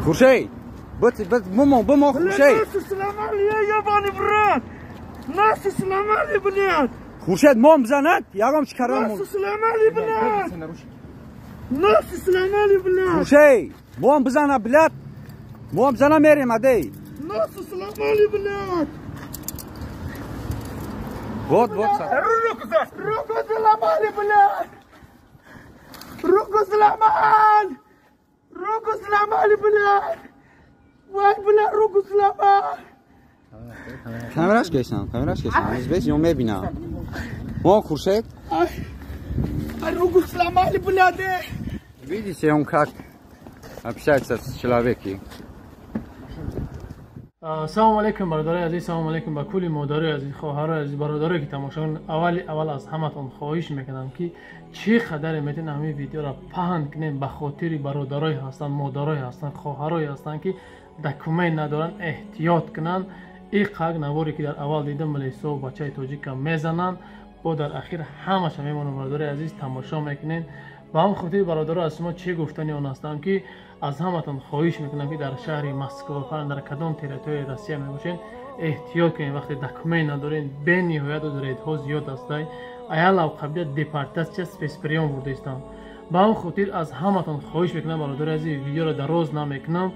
Хуршед, бимо, Хуршед. Нас сломали, ебаный брат! Нас сломали, блядь! Хуршед, мом бзанад, ягом чикарам. Нас сломали, блядь! Нас сломали, блядь! Хуршед, мом бзана, блядь! Мом бзана мерем, адей! Нас сломали, блядь! Вот, вот. Руку сломали, блядь! Руку сломали! Руку сломали, блядь! Вай, блядь, руку сломали! Камераш кешам, камераш кешам. Аз ё мебинам. О, Хуршед. Ай, руку сломали, блядь! Видите, он как общается с человеком. Салом алейкум, бародарои азиз, салом алейкум ба кулли модарои азиз, хоҳарои азиз, бародарое ки тамошо кунед. Аввал аз ҳаматон хоҳиш мекардам, ки чӣ қадаре метавонед ҳамин видеоро паҳн кунем ба хотири бародарое ҳастанд, модарое ҳастанд, хоҳарое ҳастанд, ки документ надоранд, эҳтиёт кунанд. И қак наворе ки дар аввал дидам, милисо бачаи тоҷика мезананд, бо дар ахир ҳамаша мемонам. Бародарои азиз, тамошо мекунед. Ба ҳам хотири бародаро аз шумо чӣ гуфтани он ҳастам, ки аз ҳаматон хоҳиш мекунам, ки дар шаҳри Москва, дар кадом территорияи Россия мебошед, эҳтиёт кунед. Вақте документ надоред, бениҳоят рейдҳо зиёд ҳастанд. Аялав қабила депортатсия спецприём бурдаистанд. Ба ҳам хотир аз ҳаматон хоҳиш мекунам, бародари азиз, видеоро дароз намекунам.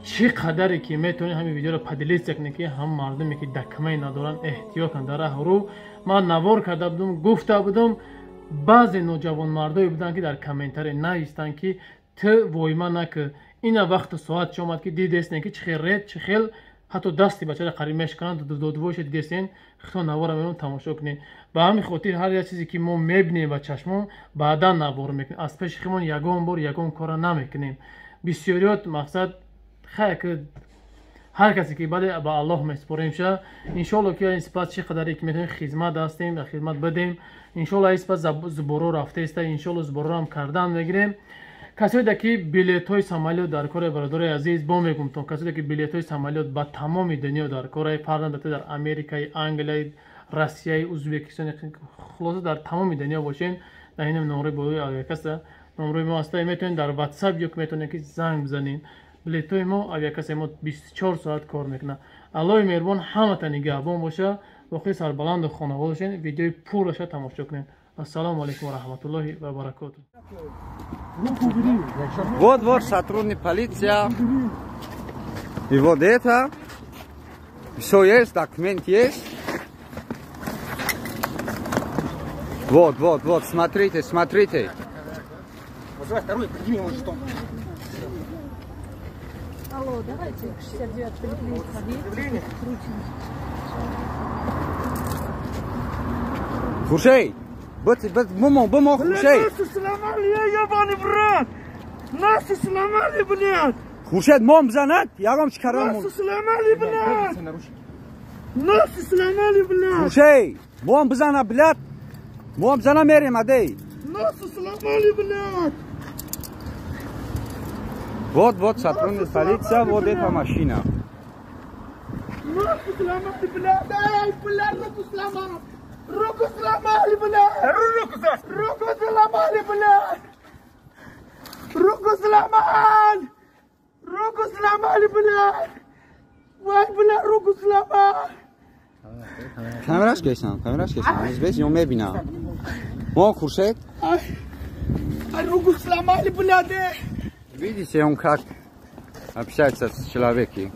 Чӣ қадаре ки метавонед ҳамин видеоро поделиться кунед, ки ҳам мардуме ки документ надоранд эҳтиёт кунанд дар раҳ рӯ. Ман навор карда будам, гуфта будам, баъзе ноҷавонмардое буданд, ки дар комментария навистанд, ки ту войма накӣ. Ина вақту соат чӣ омад, ки дидестен, ки чӣ хел ред, чӣ хел ҳатто дасти бачаро қариб мешикананд, додвоиша дидестен. Хито навора мемон тамошо кунед. Ба ҳамин хотир ҳар як чизе ки мо мебинем ба чашмон, баъдан навор мекунем. Аз пеши химон ягон бор ягон кора намекунем. Бисёриёт мақсад хай ки ҳар касе ки баъде ба Аллоҳ месупорем ша, иншоалло ки ин сипас чӣ қадаре ки метавонем хизмат ҳастем, ба хизмат бидем. Иншоалло ин сипас зуборо рафтаиста, иншоалло зубороам кардан мегирем. Касоеда ки билетҳои самолёт дар кори, бародарои азиз, бо мегумтон, касоеда ки билетҳои самолёт ба тамоми дунё дар кори, фарқ надорад дар Америкаи, Англияи, Россияи, Узбекистони, хулоса дар тамоми дунё бошен, дар ин номрои болои авиакасса номрои мо ҳаста, метавонед дар WhatsApp ё ки метавонед ки занг бизанед. Билетҳои мо, авиакассаи мо 24 соат кор мекунад. Аллоҳи меҳрубон ҳамата нигаҳбон боша, воқеи сарбаланду хонавода бошед. Видеои пурраша тамошо кунед. Ассалому алайкум ва раҳматуллоҳи ва баракотуҳ. Вот, вот сотрудник полиция. И вот это. Все есть, документ есть. Вот, вот, вот, смотрите, смотрите. Вызывай второй, подними его жетон. Алло, давайте 69 поликлиника. Хуршед, бимо, Хуршед. Нас сломали, ебаный брат! Нас сломали, блядь! Хуршед, мом бзанад, ягом чикарам. Нас сломали, блядь! Нас сломали, блядь! Хуршед, мом бзана, блядь! Мом бзана мерем, адей! Нас сломали, блядь! Вот, вот сотрудник полиция, вот эта машина. Руку сломали, блядь! Эй, блядь, руку сломали! Руку сломали, блядь! Руку сломали, блядь! Руку сломали! Руку сломали, блядь! Вай, блядь, руку сломали! Камераш кешам, камераш кешам. Аз ё мебинам. О, Хуршед. Ай, руку сломали, блядь! Видите, он как общается с человеком.